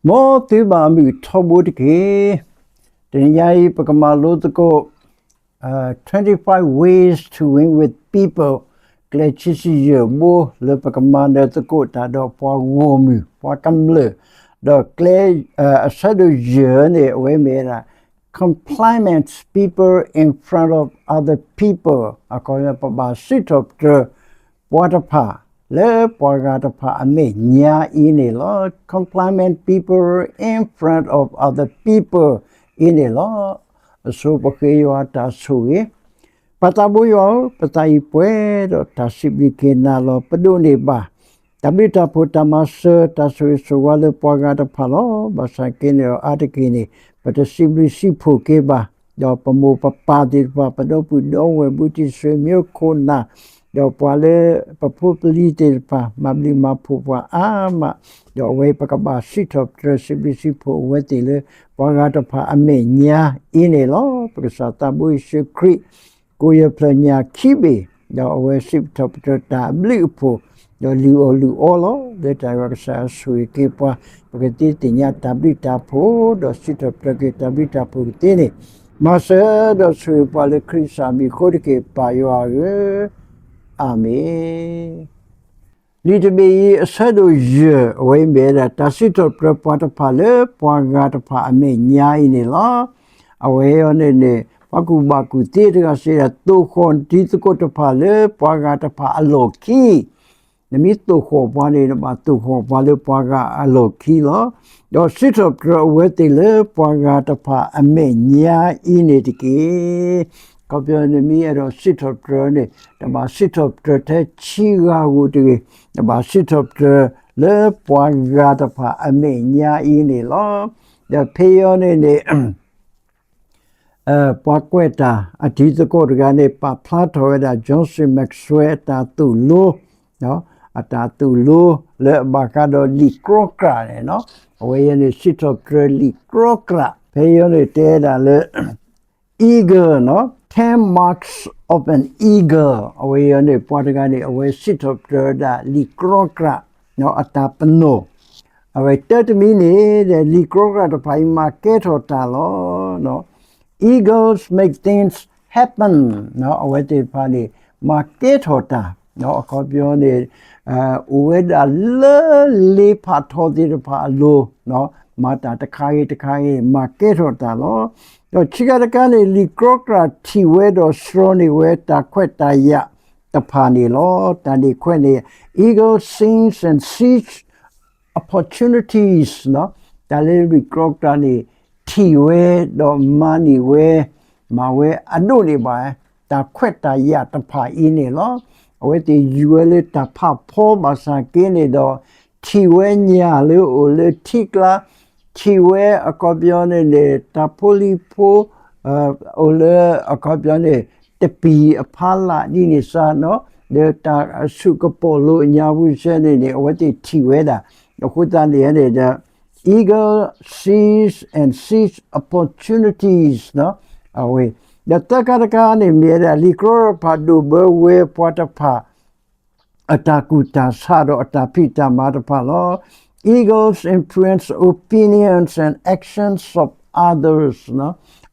မ်သုဘၣ်မုၢ်ထီဘိတက့ၢ်. တနံၤညါအံၤ ပကမၤလိသကိး twenty-five ways to win with people, ကျဲခံဆံယဲၢ်ဘိ လၢပကမၤနၢၤသကိးတၢ်ဒီးပှၤဂီၢ်မုၢ် ပှၤကမျၢၢ်, ဒီးကျဲ အဆၢဒိၣ်ယဲၢ်န့ၣ် အဝဲမ့ၢ်ဝဲဒၣ် compliment people in front of other people, အခီပညီ ပဘၣ်စံးထီၣ်ပတြၢၤ ပှၤတဖၣ် လၢပှၤဂၤတဖၣ်အမဲာ်ညါအံၤန့ၣ်လီၤ. Compliment people in front of other people အံၤန့ၣ်လီၤ. အဆိပဃ့ယွၤတၢ်ဆိၣ်ဂ့ၤ, ပၢ်သးဘိယွၤဧၢ, ပသးအံၤပှဲၤဒီး တၢ်စံးဘျုးက့ၤနၤလီၤ. ပဒိးန့ၢ်ဘၣ် တၢ်ဘျုးတၢ်ဖှိၣ်တၢ်မၤစၢၤ တၢ်ဆိၣ်ဂ့ၤဆိၣ်ဝါလၢပှၤဂၤတဖၣ်လီၤ. ဘၣ်ဆၣ်က့န့ၣ်ဒီး အါတက့ၢ်န့ၣ် ပတစံးဘျုးစံးဖှိၣ်က့ၤဘၣ်, ဒီးပမိၢ်ပပၢ်သ့ၣ်တဖၣ် ပဒီပုၢ်ဒီဝဲၢ် ဘူးတံၢ်ဆွေမျိုး ခိၣ်နၢ်, ဒီးပှၤလၢပဖိပလံၤသ့ၣ်တဖၣ် မၤဘျုးမၤဖှိၣ်ပှၤအါမး, ဒီးအဝဲပကဘၣ်စံးထီၣ်ပတြၢၤ စံးဘျုးစံးဖှိၣ်အဝဲသ့ၣ်လၢ ပှၤဂၤတဖၣ်အမဲာ်ညါအံၤန့ၣ်လီၤ. ပကစၢ်သးဘိယ့ၣ်ၡူးခရံာ် ကိးယဲၢ်ဖျၢၣ်ညၣ်ခံဘ့ၣ်, ဒီးအဝဲစံးထီၣ်ပတြၢၤတၢ်အဘျုးအဖှိၣ်, ဒီးလုၢ်အီၣ်လုၢ်အီလီၤ. လၢတၢ်ဂ့ၢ်ကစၢ်ယွၤဆိၣ်ဂ့ၤက့ၤပှၤ, ပကသ့သ့ၣ်ညါတၢ်ဘျုးတၢ်ဖှိၣ်, ဒီးစံးထီၣ်ပတြၢၤက့ၤတၢ်ဘျုးတၢ်ဖှိၣ်ကသ့န့ၣ်, မၤစၢၤဒီးဆိၣ်ဂ့ၤပှၤလၢခရံာ်ကစၢ်မံၤအဃိတက့ၢ် ပၢ်ယွၤဧၢ, အၤမ့ၣ်. လံာ်တဘ့ၣ်အံၤ အဆၢဒိၣ်ယဲၢ် အဝဲအံၤမ့ၢ်ဝဲဒၣ် တၢ်စံးထီၣ်ပတြၢၤပှၤတဖၣ်လၢပှၤဂၤတဖၣ်အမဲာ်ညါအံၤန့ၣ်လီၤ. အဝဲအံၤန့ၣ်န့ၣ် ပှၤကူၣ်ဘၣ်ကူၣ်သ့တဂၤစံးဒၣ် သိၣ်ဃီၣ်တံၤသကိးတဖၣ်လၢပှၤဂၤတဖၣ်အလီၢ်ခံ, နမ့ၢ်သိၣ်ဃီၣ်ပှၤန့ၣ် နဘၣ်သိၣ်ဃီၣ်ပှၤလၢပှၤဂၤအလီၢ်ခံလီၤ. ဒီးစံးထီၣ်ပတြၢၤအဝဲသ့ၣ်လၢပှၤဂၤတဖၣ်အမဲာ်ညါအံၤန့ၣ်တက့ၢ်. အခီပညီနမ့ၢ်အဲၣ်ဒိးစံးထီၣ်ပတြၢၤန့ၣ် တဘၣ်စံးထီၣ်ပတြၢၤထဲဆံဂၤဧိၤတဂ့ၤ, တဘၣ်စံးထီၣ်ပတြၢၤလၢပှၤဂၤတဖၣ်အမဲာ်ညါအံၤန့ၣ်လီၤ. ဒီးဖဲအံၤန့ၣ်န့ၣ် ပှၤကွဲးတၢ်အတံၤသကိးတဂၤန့ၣ် ပာ်ဖျါထီၣ်ဝဲဒၣ် Joseph Maxwell အတၢ်သိၣ်လိ, အတၢ်သိၣ်လိလၢအဘၣ်ဃးဒီးလံာ်ကြီကြၣ်န့ၣ်, အဝဲအံၤန့ၣ် စံးထီၣ်ပတြၢၤလံာ်ကြီကြၣ်, ဖဲအံၤန့ၣ်တဲဒၣ်လၢ eagle, ten marks of an eagle, အဝဲအံၤန့ၣ် ပှၤတဂၤန့ၣ် အဝဲစံးထီၣ်ပတြၢၤဝဲဒၣ်လံာ်ကြီကြၣ် အတၢ်ပနီၣ်, အဝဲတၢ်တမံၤန့ၣ် လံာ်ကြီကြၣ်တဖၣ်အံၤ မၤကဲထီၣ်တၢ်လီၤ. Eagles make things happen, အဝဲသ့ၣ်တဖၣ်န့ၣ် မၤကဲထီၣ်တၢ်, အခီပညီန့ၣ် အိၣ်ဝဲဒၣ်လၢလ့ဖးထီသ့ၣ်တဖၣ်အလိၤ, မၤတၢ်တခါဂ့ၤတခါဂ့ၤ မၤကဲထီၣ်တၢ်လီၤ. ဒီးခံခါတခါန့ၣ် လံာ်ကြီကြၣ်ထံၣ်ဝဲဒီးစှီၤန့ၢ်ဝဲတၢ်ခွဲးတၢ်ယာ်တဖၣ်န့ၣ်လီၤ. တၢ်န့ၣ်ခွဲးန့ၣ် eagle sees and seizes opportunities, တၢ်လၢလံာ်ကြီကြၣ်န့ၣ် ထံၣ်ဝဲဒီးမၤန့ၢ်ဝဲ, မၤဝဲအဒိၣ်န့ၢ်ဘၣ် တၢ်ခွဲးတၢ်ယာ်တဖၣ်အံၤန့ၣ်လီၤ. အဝဲသ့ၣ်ယူၤဝဲလၢတၢ်ဖးဖီဘၣ်ဆၣ်က့န့ၣ်ဒီး ထံၣ်ဝဲညၣ်လၢအိၣ်လၢထံကျါ, ထံၣ်ဝဲအခီပညီန့ၣ်န့ၣ် တၢ်ဖိလံၤဖိ အိၣ်လၢအခီပညီန့ၣ် တပံၤအဖီလာ်ဒ်န့ၣ်စ့ၢ်နီၤ, ဒီးတၢ်အဆူၣ်ကပီၤလိာ်အညါပူၤစ့ၢ်န့ၣ်န့ၣ် အဝဲသ့ၣ်ထံၣ်ဝဲဒၣ်. အဃိသတးန့ၣ်န့ၣ်ဒီး eagle sees and seizes opportunities, အဝဲ, ဒီးသၢခါတခါန့ၣ်မ့ၢ်ဝဲဒၣ် လံာ်ကြီတဖၣ်ဒိၣ်ဘၢဝဲပှၤတဖၣ် အတၢ်ကူၣ်တၢ်ဆးဒီးအတၢ်ဖံးတၢ်မၤတဖၣ်လီၤ. Eagles influence opinions and actions of others,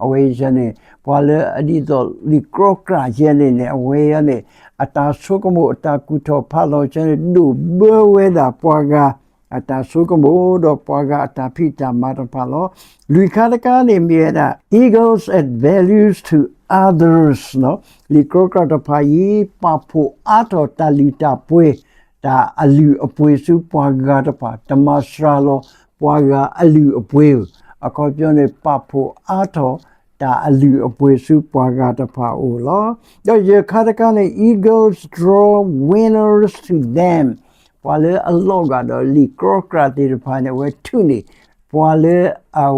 အဝဲအံၤန့ၣ် ပှၤလၢအဒ်သိးလံာ်ကြီကြၣ်ယဲန့ၣ်န့ၣ် အဝဲအံၤန့ၣ် အတၢ်ဆိကမိၣ်အတၢ်ကူၣ်ထီၣ်ဖးလီၤစ့ၢ်န့ၣ် ဒိၣ်ဘၢဝဲဒၣ်ပှၤဂၤ အတၢ်ဆိကမိၣ်ဒီးပှၤဂၤအတၢ်ဖံးတၢ်မၤတဖၣ်လီၤ. လွံၢ်ခါတခါန့ၣ်မ့ၢ်ဝဲဒၣ် eagles add values to others, လံာ်ကြီကြၣ်တဖၣ်အံၤ ပာ်ဖှိၣ်အါထီၣ်တၢ်လုၢ်တၢ်ပှ့ၤ တၢ်အလုၢ်အပှ့ၤဆူပှၤဂၤတဖၣ် တမၤစှၤလီၤပှၤဂၤအလုၢ်အပှ့ၤဧိၤ, အခီပညီန့ၣ် ပာ်ဖှိၣ်အါထီၣ်တၢ်အလုၢ်အပှ့ၤဆူပှၤဂၤတဖၣ်အအိၣ်လီၤ. ဒီးယဲၢ်ခါတခါန့ၣ် eagles draw winners to them, ပှၤလၢအလီၤဂာ်ဒီးလံာ်ကြီကြၣ်သ့ၣ်တဖၣ်န့ၣ် အဝဲထုးန့ၢ် ပှၤလၢ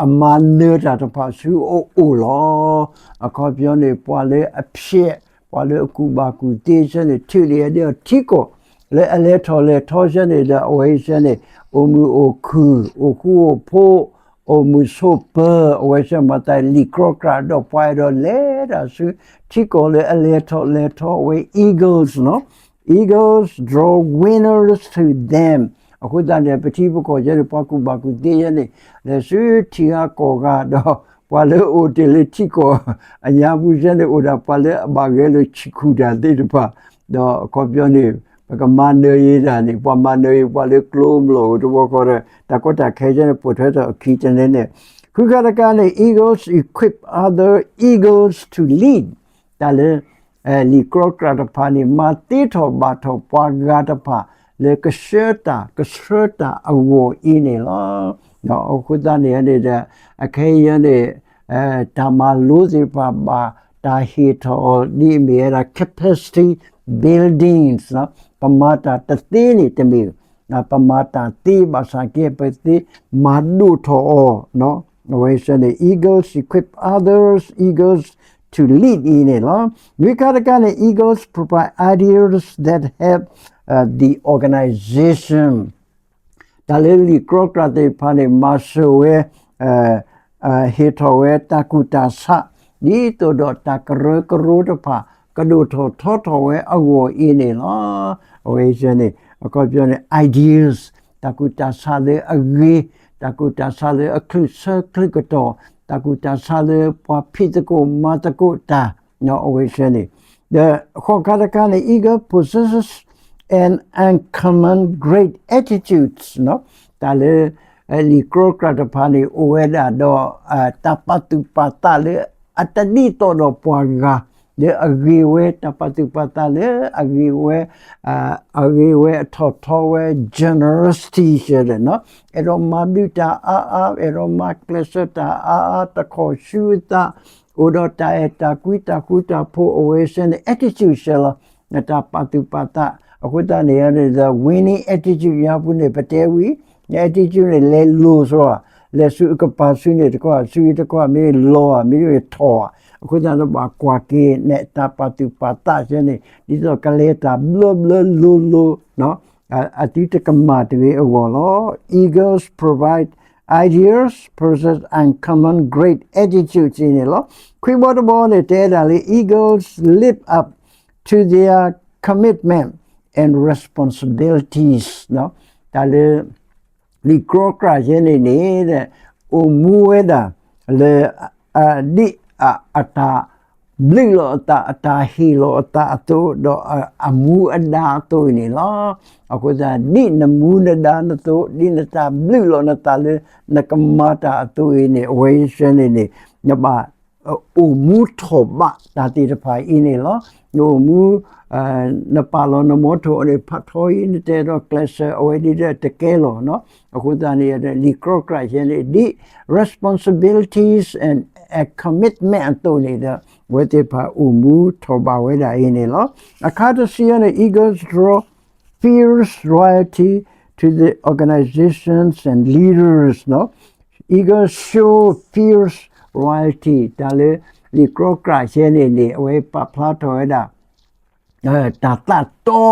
အမၤနၢၤတၢ်တဖၣ်ဆူအအိၣ်လီၤ. အခီပညီန့ၣ် ပှၤလၢအဖျဲး ပှၤလၢအကူၣ်ဘၣ်ကူၣ်သ့စ့ၢ်န့ၣ် ထုးန့ၢ်ဒ်အီၤထံကီၢ် လၢအလဲၤထီၣ်လဲၤထီစ့ၢ်န့ၣ်ဒီး အဝဲစ့ၢ်န့ၣ် အိၣ်မုာ်အိၣ်ခုၣ် အိၣ်ဃူအိၣ်ဖိး အိၣ်မုာ်ဆိးပၢၤ အဝဲစ့ၢ်မၤသးလံာ်ကြီကြၣ် ဒီးပှၤအဲၣ်ဒိးလဲၤတၢ်ဆူ ထံကီၢ်လၢအလဲၤထီၣ်လဲၤထီ အဝဲ eagles နီၤ eagles draw winners to them, အဃိသတးန့ၣ် ပထံပကီၢ်ယဲန့ၣ် ပှၤကူၣ်ဘၣ်ကူၣ်သ့ယဲန့ၣ် လဲၤဆူထံဂၤကီၢ်ဂၤဒီး ပှၤလၢအိၣ်တ့ၢ်လၢထံကီၢ်အညါပူၤယဲန့ၣ် အိၣ်ဒၣ်ပှၤလၢအဘၣ်ဂဲၤလိာ်ဆံးခူၣ်တၢ်သ့ၣ်တဖၣ် ဒီးအခီပညီန့ၣ် ပကမၤနၢၤအံၤတၢ်န့ၣ် ပှၤမၤနၢၤအံၤပှၤလၢကျိၤကျဲအိၣ်တဘျီဃီဒီး တၢ်ကီတၢ်ခဲယဲန့ၣ် ပိာ်ထွဲထီၣ်အခံတနံၤန့ၣ် ဃုခါတခါန့ၣ် eagles equip other eagles to lead တၢ်လၢ လံာ်ကြီကြၢ်တဖၣ်န့ၣ် မၤသ့ထီၣ်ဘၣ်ထီၣ်ပှၤဂၤတဖၣ် လၢကဆှၢတၢ်ကဆှၢတၢ်အဂီၢ်အံၤန့ၣ်လီၤ. အဃိသတးန့ၣ်န့ၣ်ဒီး အခဲအံၤန့ၣ် တၢ်မၤလိသ့ၣ်တဖၣ်ဘၣ် တၢ်ဟ့ၣ်ထီၣ်အီၤဒ်အမ့ၢ်ဝဲဒၣ် capacity buildings ပမၤတၢ်တသ့န့ၣ်တမ့ၢ် ပမၤတၢ်သ့ဘၣ်ဆၣ်က့ ပသ့မၤဒိၣ်ထီၣ်အီၤ အဝဲစ့ၢ်န့ၣ် eagles equip others eagles to lead အံၤန့ၣ်လီၤ. နွံခါတခါန့ၣ် eagles provide ideas that help the organization တၢ်လၢလံာ်ကြီကြၢ်သ့ၣ်တဖၣ်န့ၣ် မၤစၢၤဝဲ ဟ့ၣ်ထီၣ်ဝဲတၢ်ကူၣ်တၢ်ဆး ဒ်သိးဒီးတၢ်ကရၢကရိတဖၣ် ကဒိၣ်ထီၣ်ထီထီၣ်ဝဲအဂီၢ်အံၤန့ၣ်လီၤ. အဝဲစ့ၢ်န့ၣ် အခီပညီန့ၣ် ideas တၢ်ကူၣ်တၢ်ဆးလၢအဂ့ၤ, တၢ်ကူၣ်တၢ်ဆးလၢအချုးဆၢချုးကတီၢ်, တၢ်ကူၣ်တၢ်ဆးလၢပှၤဖံးသကိးမၤသကိးတၢ် အဝဲစ့ၢ်န့ၣ် ဒီးဃိးခါတခါန့ၣ် eagle possesses an uncommon great attitudes တၢ်လၢ လံာ်ကြီကြၢ်တဖၣ်န့ၣ် အိၣ်ဝဲဒၣ်ဒီး တၢ်ပာ်သူၣ်ပာ်သးလၢ အတဒ်သိးဒီးပှၤဂၤ လၢအဂ့ၤဝဲ တၢ်ပာ်သူၣ်ပာ်သးလၢအဂ့ၤဝဲ အဂ့ၤဝဲအထီၣ်ထီဝဲ generosity စ့ၢ်န့ၣ် အဲၣ်ဒိးမၤဘျုးတၢ်အါအါ အဲၣ်ဒိးမၤကျဲးစၢးတၢ်အါအါ တခီၣ်ဆူအသး အိၣ်ဒီးတၢ်အဲၣ်တၢ်ကွံတၢ်ဃူတၢ်ဖိး အဝဲစ့ၢ်န့ၣ် attitude စ့ၢ်လီၤ. တၢ်ပာ်သူၣ်ပာ်သး အဃိသတးန့ၣ် the winning attitude ယၤပူၤန့ၣ် ပတဲဝံၤ attitude န့ၣ် လဲၤလိၤစ့ၢ် လဲၤဆူအကပၤဆူန့ၣ်တခီ ဆူအံၤတခီ မ့ၢ်လီၤဧါ မ့တမ့ၢ်ထီၣ်ဧါ အဃိသတးန့ၣ် ဘၣ်ကွၢ်က့ၤန့ၣ် တၢ်ပာ်သူၣ်ပာ်သးစ့ၢ်န့ၣ် ဒ်သိးကလဲၤတၢ်ဘျၢဘျၢလိၤလိၤ အသုတကမၣ်တဂ့ၤအဂီၢ်လီၤ. Eagles provide ideas possess uncommon great attitudes န့ၣ်လီၤ. ခွံဘီတဘီန့ၣ် တဲဒၣ်လၢ eagles live up to their commitment and responsibilities တၢ်လၢ လံာ်ကြီကြၢ်ယဲန့ၣ်န့ၣ် အိၣ်မူဝဲဒၣ်လၢ ဒ်အတၢ်ဘျုးလီၤအသး အတၢ်ဟ့ၣ်လီၤအသးအသိး ဒီးအမူအဒါအသိးအံၤန့ၣ်လီၤ. အဃိသတး ဒ်နမူနဒါနသိး ဒ်နတၢ်ဘျုးလီၤနသးလၢ နကမၤတၢ်အသိးအံၤန့ၣ် အဝဲစ့ၢ်န့ၣ်န့ၣ် နဘၣ် အိၣ်မူထီၣ်ဘးတၢ်သ့ၣ်တဖၣ်အံၤန့ၣ်လီၤ. နအိၣ်မူ နပာ်လီၤနမီထိၣ်အီၤန့ၣ် ဖးထီအံၤ နတအဲၣ်ဒိးကျဲးစၢး အဝဲဒ်ဒီးတကဲလီၤ. အဃိသတးန့ၣ် လံာ်ကြီကြၢ်ယဲန့ၣ် ဒ် responsibilities and commitment အသိးန့ၣ်ဒီး အဝဲသ့ၣ်တဖၣ်အိၣ်မူထီၣ်ဘးဝဲဒၣ်အံၤန့ၣ်လီၤ. အခါတဆံအံၤန့ၣ် eagles draw fierce loyalty to the organizations and leaders နီၤ eagles show fierce loyalty တၢ်လၢ လံာ်ကြီကြၢ်ယဲန့ၣ်န့ၣ် အဝဲပာ်ဖျါထီၣ်ဝဲဒၣ် တၢ်သးတီ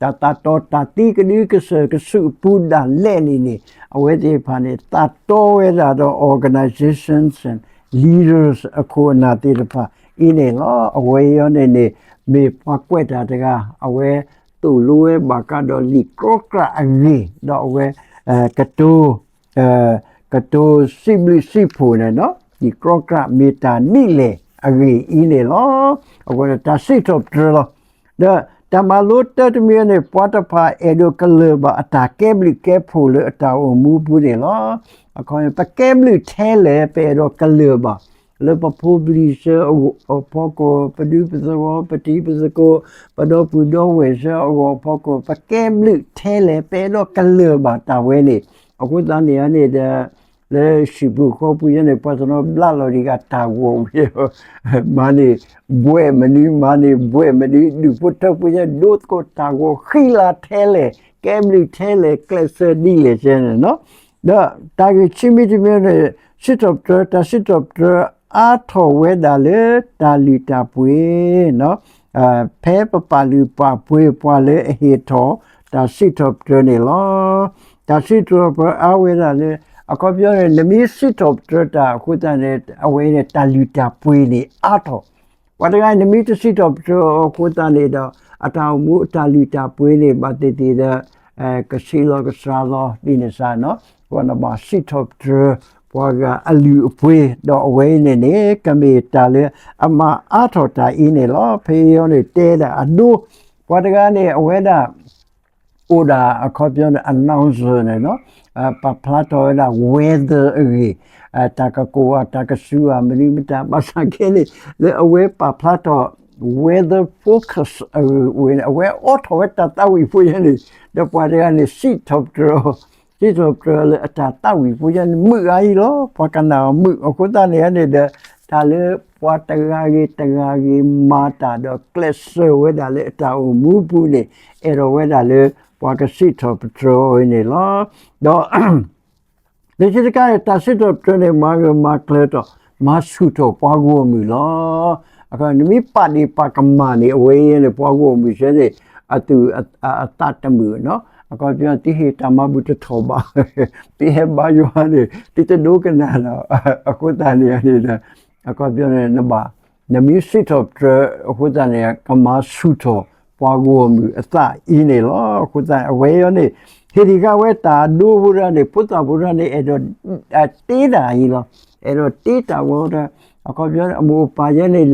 တၢ်သးတီ တၢ်သံကဒုကစၢၢ်ကဆူးအပူၤဒၣ်လဲာ်န့ၣ်န့ၣ် အဝဲသ့ၣ်တဖၣ်န့ၣ် သးတီဝဲဒၣ်ဒီး organizations and leaders အခိၣ်အနၢ်သ့ၣ်တဖၣ်အံၤန့ၣ်လီၤ. အဝဲအံၤန့ၣ်န့ၣ် မ့ၢ်ပှၤကွဲးတၢ်တဂၤ အဝဲသိၣ်လိဝဲဘၣ်ဃးဒီးလံာ်ကြီကြၢ်အဂ့ၢ် ဒီးအဝဲ ကတိၤ ကတိၤစံးဘျုးစံးဖှိၣ်န့ၣ်နီၤ လံာ်ကြီကြၢ်မ့ၢ်တၢ်ဒ်လဲၣ်အဂ့ၢ်အံၤန့ၣ်လီၤ. အဃိတၢ်စံးထီၣ်ပတြၢၤလီၤ. ဒီးတၢ်မၤလိတၢတမံၤန့ၣ် ပှၤတဖၣ်အဲၣ်ဒိးကလၢၢ်ဘၣ်အတၢ်ကဲဘျုးကဲဖှိၣ်လၢအတၢ်အိၣ်မူပူၤန့ၣ်လီၤ. အခီ ပကဲဘျုးထဲလဲၣ် ပအဲၣ်ဒိးကလၢၢ်ဘၣ် လၢပဖိပလံၤဆၢအဂီၢ်အဖီခိၣ် ပဒူပသဝီ ပတံၤပသကိး ပဒီပုၢ်ဒီဝဲၢ်ဆၢအဂီၢ်အဖီခိၣ် ပကဲဘျုးထဲလဲၣ် ပအဲၣ်ဒိးကလၢၢ်ဘၣ်တၢ်ဝဲန့ၣ် အဃိသတးန့ၣ်န့ၣ်ဒီး လၢဟံၣ်ပူၤဃီပူၤယဲန့ၣ် ပှၤတနီၤဘျးလီၤဒံးဂၤတၢ်ဂီၤဝဲ မၤန့ၢ်ဘှဲၣ်မနုၤ မၤန့ၢ်ဘှဲၣ်မနုၤ ဒူၣ်ဖိထၢဖိယဲ ဒိသကိးတၢ်ဂီၤဃံလၤထဲလဲၣ် ကဲဘျုးထဲလဲၣ် ကျဲးစၢးဒ်လဲၣ်ကဲန့ၣ်နီၤ ဒီးတၢ်ဂ့ၢ်ခံမံၤတမံၤန့ၣ် စံးထီၣ်ပတြၢၤ တၢ်စံးထီၣ်ပတြၢၤအါထီၣ်ဝဲဒၣ်လၢတၢ်လုၢ်တၢ်ပှ့ၤနီၤ ဖဲပပာ်လုၢ်ပာ်ပှ့ၤပှၤလၢအဟ့ၣ်ထီၣ်တၢ်စံးထီၣ်ပတြၢၤန့ၣ်လီၤ. တၢ်စံးထီၣ်ပတြၢၤအါဝဲဒၣ်လၢ အခီပညီန့ၣ် နမ့ၢ်စံးထီၣ်ပတြၢၤတၢ်အဃိသတးန့ၣ် အဝဲန့ၣ်တၢ်လုၢ်တၢ်ပှ့ၤန့ၣ်အါထီၣ် ပှၤတဂၤနမ့ၢ်တစံးထီၣ်ပတြၢၤအဃိသတးန့ၣ်ဒီး အတၢ်အိၣ်မူအတၢ်လုၢ်တၢ်ပှ့ၤန့ၣ် ဘၣ်သ့ၣ်သ့ၣ်ဒီး ကဆံးလီၤကစှၤလီၤဒ်န့ၣ်စ့ၢ်နီၤ, ပှၤနဘၣ်စံးထီၣ်ပတြၢၤ ပှၤဂၤအလုၢ်အပှ့ၤ, ဒီးအဝဲအံၤန့ၣ်န့ၣ် ကမ့ၢ်တၢ်လၢအမၤအါထီၣ်တၢ်အံၤန့ၣ်လီၤ. ဖဲအံၤန့ၣ် တဲဒၣ်အဒိ, ပှၤတဂၤန့ၣ် အဝဲဒၣ် အိၣ်ဒၣ်အခီပညီန့ၣ် announcer န့ၣ်နီၤ, ပာ်ဖျါထီၣ်ဝဲဒၣ် weather အဂ့ၢ်, တၢ်ကကိးဧါ တၢ်ကစူၤဧါ မနုၤမတၤ ဘၣ်ဆၣ်ခဲန့ၣ် လၢအဝဲပာ်ဖျါထီၣ် weather forecast အဂ့ၢ်န့ၣ် အဝဲအိးထီၣ်ဝဲတၢ်သးဝံၣ်ဖိယဲန့ၣ်, ဒီးပှၤတဂၤန့ၣ် စံးထီၣ်ပတြၢၤ စံးထီၣ်ပတြၢၤလၢအတၢ်သးဝံၣ်ဖိယဲန့ၣ် မုာ်အါအံၤလီၤ. ပှၤကနၣ်အီၤမုာ် အဃိသတးန့ၣ်န့ၣ်ဒီး တၢ်လၢပှၤတဂၤဂ့ၤတဂၤဂ့ၤမၤတၢ်ဒီးကျဲးစၢးဝဲဒၣ်လၢအတၢ်အိၣ်မူအပူၤန့ၣ် အဲၣ်ဒိးဝဲဒၣ်လၢပှၤကစံးထီၣ်ပတြၢၤအီၤအံၤန့ၣ်လီၤ. ဒီး လၢခံတခါန့ၣ် တၢ်စံးထီၣ်ပတြၢၤန့ၣ် မၤဂၢၢ်မၤကျၢၤဒီး မၤဆူၣ်ထီၣ်ပှၤဂီၢ်မုၢ်လီၤ. နမ့ၢ်ပာ်ဒ့ၣ်ပာ်ကမၣ်န့ၣ် အဝဲအံၤန့ၣ် ပှၤဂီၢ်မုၢ်ဆဲန့ၣ် အသူၣ်အသးတမုာ်နီၤ, အခီပညီ သုဟ့ၣ်တၢ်မၤဘူၣ်တထီၣ်ဘး သုဟဲဘါယွၤန့ၣ် သုတဒိကနၣ်ဒီး အဃိသတးန့ၣ်န့ၣ်ဒီး အခီပညီန့ၣ် နဘၣ် နမ့ၢ်စံးထီၣ်ပတြၢၤ အဃိသတးန့ၣ် ကမၤဆူၣ်ထီၣ်ပှၤဂီၢ်မုၢ်အသးအံၤန့ၣ်လီၤ. အဃိသတး အဝဲအံၤန့ၣ် ဟ့ၣ်ဒံးဃာ်ဝဲတၢ်အဒိဖိတဂၤန့ၣ် ဖိသၣ်ဖိတဂၤန့ၣ် အဲၣ်ဒိး တ့တၢ်အံၤလီၤ. အဲၣ်ဒိးတ့တၢ်ဝဲဒီး အခီပညီ အမိၢ်အပၢ်ယဲန့ၣ်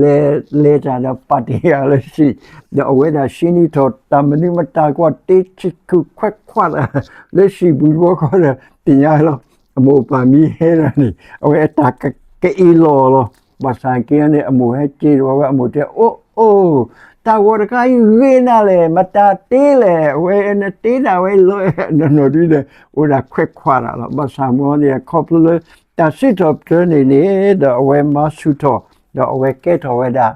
လဲၤ လဲၤတၢ်ဒီးပာ်တ့ၢ်အီၤလၢဟံၣ်, ဒီးအဝဲဒၣ်ဟံးန့ၢ်ထီၣ်တၢ်မနုၤမတၤ ကွၢ်တ့ဆံးခုၣ်ခွဲးခွးတၢ် လၢဟံၣ်ပူၤတဘျီဃီဒီး သ့ၣ်ညါလီၤ. အမိၢ်အပၢ်မ့ၢ်ဟဲဒၣ်န့ၣ် အဝဲအတၢ်ကအ့ၣ်လိာ်လီၤ. ဘၣ်ဆၣ်က့န့ၣ် အမိၢ်ဟဲက့ၤဒီးဝဲ အမိၢ်တဲ အိၣ်အိၣ် တၢ်ဂီၤတခါအံၤဂ့ၤနၤလဲၣ်, မတၤတ့လဲၣ်, အဝဲနတ့ဒၣ်ဝဲလီၤ နီၢ်နီၢ်ဒုဒီး အိၣ်ဒၣ်ခွဲးခွးတၢ်လီၤ. ဘၣ်ဆၣ်မ့ၢ်န့ၣ် ခီဖျိလၢ တၢ်စံးထီၣ်ပတြၢၤန့ၣ်န့ၣ် ဒီးအဝဲမၤဆူၣ်ထီၣ် ဒီးအဝဲကဲထီၣ်ဝဲဒၣ်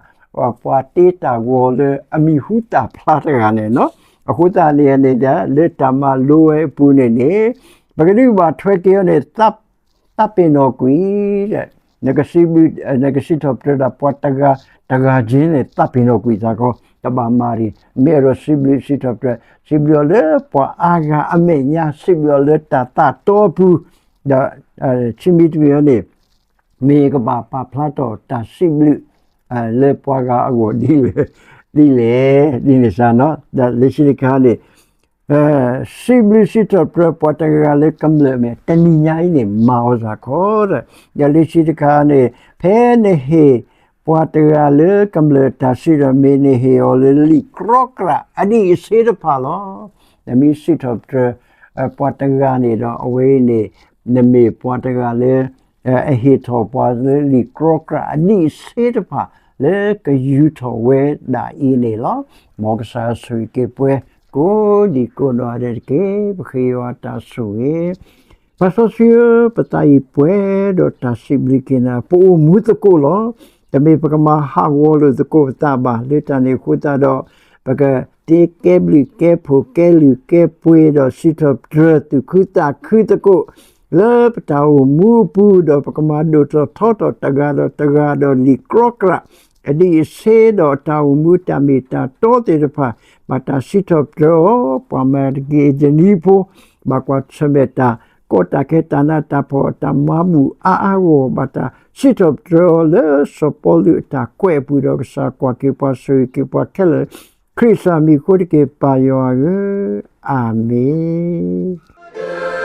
ပှၤတ့တၢ်ဂီၤလၢအမံၤဟူသၣ်ဖျါတဂၤန့ၣ်နီၤ. အဃိသတးန့ၣ်န့ၣ်ဒီး လၢတၢ်မၤလိဝဲအပူၤန့ၣ်န့ၣ် ပကဒုးဘၣ်ထွဲက့ၤအီၤန့ၣ် သးပ့ၤနီၣ်ကွံာ် နကစံးဘျုး နကစံးထီၣ်ပတြၢၤဒၣ်ပှၤတဂၤ တဂၤက့န့ၣ် သးပ့ၤနီၣ်ကွံာ်သးကီ တဘၣ်မၤရံၣ် မ့ၢ်အဲၣ်ဒိးစံးဘျုးစံးထီၣ်ပတြၢၤ စံးဘျုးအီၤလၢပှၤအါဂၤအမဲာ်ညါ စံးဘျုးအီၤလၢတၢ်သးတီအပူၤ ဒီး ဆံမံၤတမံၤအံၤန့ၣ် မ့ၢ်ကဘၣ်ပာ်ဖျါထီၣ်တၢ်စံးဘျုး လၢပှၤဂၤအဂီၢ်ဒ်လဲၣ် ဒ်လဲၣ် ဒ်န့ၣ်စ့ၢ်နီၤ. ဒီးလၢခံတခါန့ၣ် စံးဘျုးစံးထီၣ်ပတြၢၤပှၤတဂၤလၢကမျၢၢ်မဲာ် တနံၤညါအံၤန့ၣ် မၤအီၤစ့ၢ်ကီးဒီး ဒီးလၢခံတခါန့ၣ် ဖဲနဟ့ၣ်ပှၤတဂၤလၢကမျၢၢ်တၢ်စံးထီၣ် မ့ၢ်နဟ့ၣ်အီၤလၢလံာ်ကြီကြၢ်အဒံးအဆ့တဖၣ်လီၤ. နမ့ၢ်စံးထီၣ်ပတြၢၤ ပှၤတဂၤန့ၣ်ဒီး အဝဲအံၤန့ၣ် နမ့ၢ်ပှၤတဂၤလၢ အဟ့ၣ်ထီၣ်ပှၤလၢလံာ်ကြီကြၢ်အဒံးအဆ့တဖၣ် လၢကယူၤထီၣ်ဝဲဒၣ်အံၤန့ၣ်လီၤ. မ်ကစၢ်ယွၤဆိၣ်ဂ့ၤက့ၤပှၤ ကိးဒံကိးနီၢ်ဂၤဒဲးတက့ၢ်. ပဃ့ယွၤတၢ်ဆိၣ်ဂ့ၤ ပၢ်စီဆှံဧၢ, ပသးအံၤပှဲၤဒီးတၢ်စံးဘျုးက့ၤနၤ, ပအိၣ်မူသကိးလီၤ. တမ့ၢ်ပကမၤဟးဂီၤလိာ်သကိးပသးဘၣ်. လၢတၢ်န့ၣ်အဃိသတးဒီး ပကသ့ကဲဘျုးကဲဖှိၣ် ကဲလုၢ်ကဲပှ့ၤဒီး စံးထီၣ်ပတြၢၤသူၣ်ခုသးခုသကိး လၢပတၢ်အိၣ်မူအပူၤ ဒီးပကမၤဒိၣ်ထီၣ်ထီထီၣ်တဂၤဒီးတဂၤဒီးလံာ်ကြီကြၢ် အဒံးအဆ့ဒီးတၢ်အိၣ်မူတၢ်မ့ၢ်တၢ်တီသ့ၣ်တဖၣ် ဘၣ်တၢ်စံးထီၣ်ပတြၢၤအီၤ ပှၤမၤတက့ၢ်ယနံၤဖိ ဘၣ်ကွၢ်ဆၢၣ်မဲာ်တၢ် ကီတၢ်ခဲတၢ်နးတၢ်ဖှီၣ်တၢ်မၤဘူၣ်အါအါဂီၢ်ဂီၢ် ဘၣ်တၢ်စံးထီၣ်ပတြၢၤအီၤလၢစီၤပီလူးအတၢ်ကွဲးအပူၤ ဒီးကစၢ်ကွၢ်က့ၤပှၤဆိၣ်ဂ့ၤက့ၤပှၤခဲလၢာ် ခရံာ်ကစၢ်မံၤအဃိတက့ၢ် ပၢ်ယွၤဧၢ, အၤမ့ၣ်.